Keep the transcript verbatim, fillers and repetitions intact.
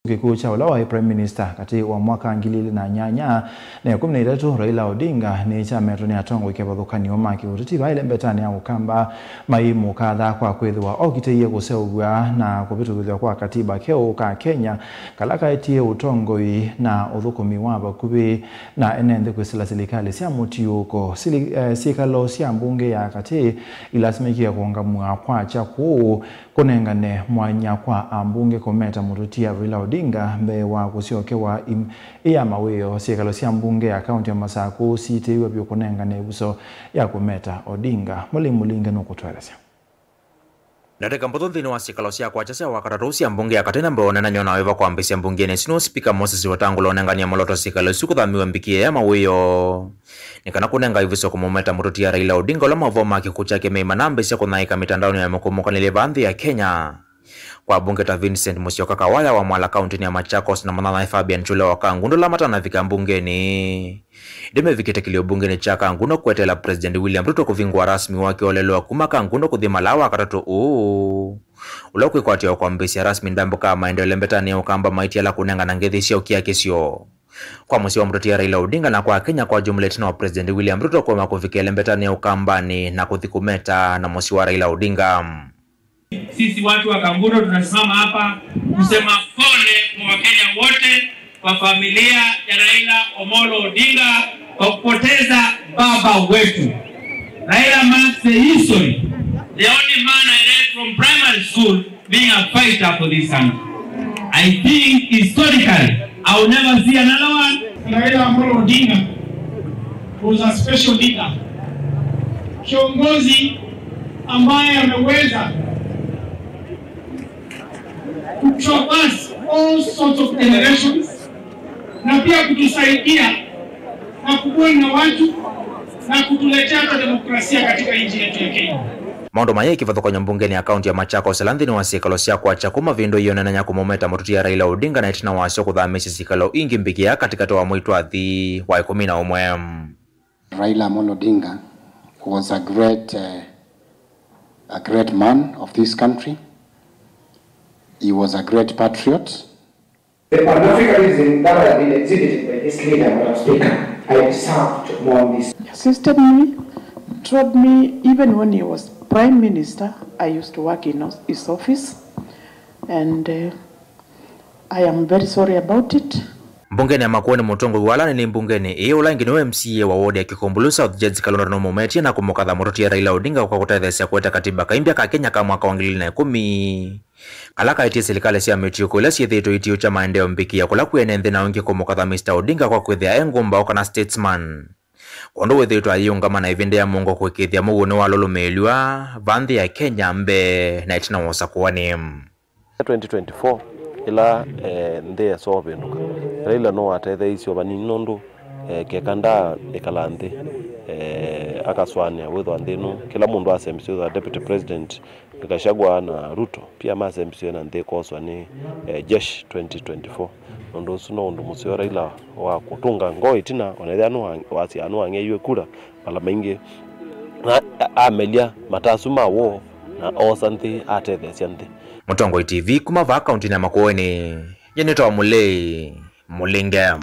Kĩkw'ũ kya ũla waĩ Prime Minister katĩ wa mwaka ngili ilĩ na nyanya na ĩkũmi na itatũ, Raila Odinga, nĩkyametwe nĩ atongoi kĩvathũkany'o ma kĩũteti vaa ĩlembetanĩ ya Ũkamba maimũkatha kwa kwĩthĩwa okitĩie kũseũvw'a na kũvĩtũkĩthw'a kwa katiba keũ ka Kenya, kala kaetie ũtongoi na ũthũkũmi wa vakuvĩ na ene nthĩ kwĩsĩla silikalĩ sya mũtiũko. Sili-, eh, syĩkalo sya mbunge ya katĩ ilasimĩkie kũũngamw'a kwakya kũũ kũnengane mwanya kwa ambunge kũmeta mũtũtia Raila Odinga mbee wa kũsyokewa im-, ĩ ya mawĩo. Syĩkalo sya mbunge ya kaunti ya Masakũ siitĩĩw'e vyũ kũnengane ĩvuso ya kũmeta Odinga. Mũlei Mũlinge nũkũtũelesya. Ndatĩka mbũthũ nthĩnĩ wa syĩkalo sya kwakya sya wakatatũ sya mbunge ya katĩ na mbee wa ũnenany'o na wĩva kwambĩĩsya mbungenĩ ĩsu nĩwe Spika Moses Wetangula ũnenganie mwolooto syĩkalo isu kũthamĩw'a mbikĩa ya mawĩo. Nĩ kana kũnenga ĩvuso kũmũmeta mũtũtia Raila Odinga, ũla maũvoo ma kĩkw'ũ kyake meima nambĩĩsya kũnyaĩĩka mĩtandaonĩ ya mũkũmũkanĩlye vaa nthĩ ya Kenya. Kwa mbunge ta Vincent Musyoka Kawaya wa Mwala kauntinĩ ya Machakos na mũnyanyae Fabian Chule wa Kangundo ala matanavika mbungenĩ. Ĩndĩ mevikĩte kĩlio mbungenĩ kya Kangundo kweteela President William Ruto kũvingũa rasmi wake wa ũlelwa kuma Kangundo kũthi Malaa wakatatũ ũũ, ũla ũkwĩkwatya o kwambĩĩsya rasmi ndambũka ya maendeeo ĩlembetanĩ ya Ũkamba maitiala kũnengana ngethĩ sya ũkiakĩsyo. Kwa mũsyĩ wa mũtũtia Raila Odinga na kwa Akenya kwa jumla ĩtina wa President William Ruto kũema kũvika ĩlembetanĩ ya Ũkambanĩ na kũthi kũmeta na mũsyĩ wa Raila Odinga. Sisi watu wa Kangundo tunasimama hapa kusema pole kwa Wakenya wote kwa familia ya Raila Amolo Odinga kwa kupoteza baba wetu. Raila marks the history. The only man I read from primary school being a fighter for this country. I think historically, I will never see another one. Raila Amolo Odinga was a special leader. Kiongozi ambaye ameweza kutraverse all sorts of generations na pia kutusaidia na kubuni na watu na kutuletea hata demokrasia katika nchi yetu ya Kenya. Maũndũ mayĩ kĩvathũkany'o mbungenĩ ya kaunti ya Machakos ĩla nthĩnĩ wa syĩkalo sya kwakya kuma vĩndũ ĩonananya kũmũmeta mũtũtia Raila Odinga na ĩtina wasyo kũthamĩĩsya syĩkalo ingĩ mbikĩa katĩkatĩ wa mwei twa athi wa ĩkũmi na ũmwe. Raila Amolo Odinga was a great, uh, a great man of this country. He was a great patriot. The Pan-Africanism that has been exhibited by this leader, Madam Speaker, I deserve to mourn this. He assisted me, told me, even when he was Prime Minister, I used to work in os-, his office, and, uh, I am very sorry about it. Mbungenĩ ya Makueni, mũtongoi wa ala anene mbungenĩ ĩĩ, ũla ĩngĩ nĩwe M C A wa ward ya Kikumbulu South, Judge Kalonda, nũmũmetie na kũmũkatha mũtũtia Raila Odinga kwa kũtetheesya kũete katiba kaimbya ka Kenya ka mwaka wa ngili ilĩ na ĩkũmi. Kala kaetie silikalĩ sya mĩtiũko ila syĩthĩĩtwe itiũkya maendeeo mbikĩa kũla kwĩ ene nthĩ na ũngĩ kũmũkatha Mister Odinga kwa kwĩthĩa e ngũmbaũ kana statesman. Kwondũ wĩthĩĩtwe ayĩũngama na ĩvinda ya mũongo kũĩkĩĩthya mũuo nĩwalũlũmĩĩlw'a vaa nthĩ ya Kenya mbee na ĩtina wa ũsakũanĩ. Twenty twenty-four, ĩla, eh, nthĩ yesa ũvĩndũka, Raila nũwatetheeisye o vanini nũndũ, eh, keka ndaa ĩkala nthĩ, eh, akasũanĩa wĩthwa nthĩ ĩno, kĩla mũndũ asembisye wĩthwa deputy president, Gachagua na Ruto pia masembisye na nthĩ ĩkoswa nĩ, eh, jeshi twenty twenty-four. Nũndũ ũsu no ũndũ mũseo Raila wa kũtũnga ngoo ĩtina, ona ethĩwa nĩwa-, wasyaa nĩwang'eiwe kura mala maingĩ, na a-, amelya mata asu ma woo, na oosa nthĩ, atetheesya nthĩ. Mũtongoi T V kuma vaa kauntinĩ ya Makueni, nyie nĩtawa Mũlei Mũlinge.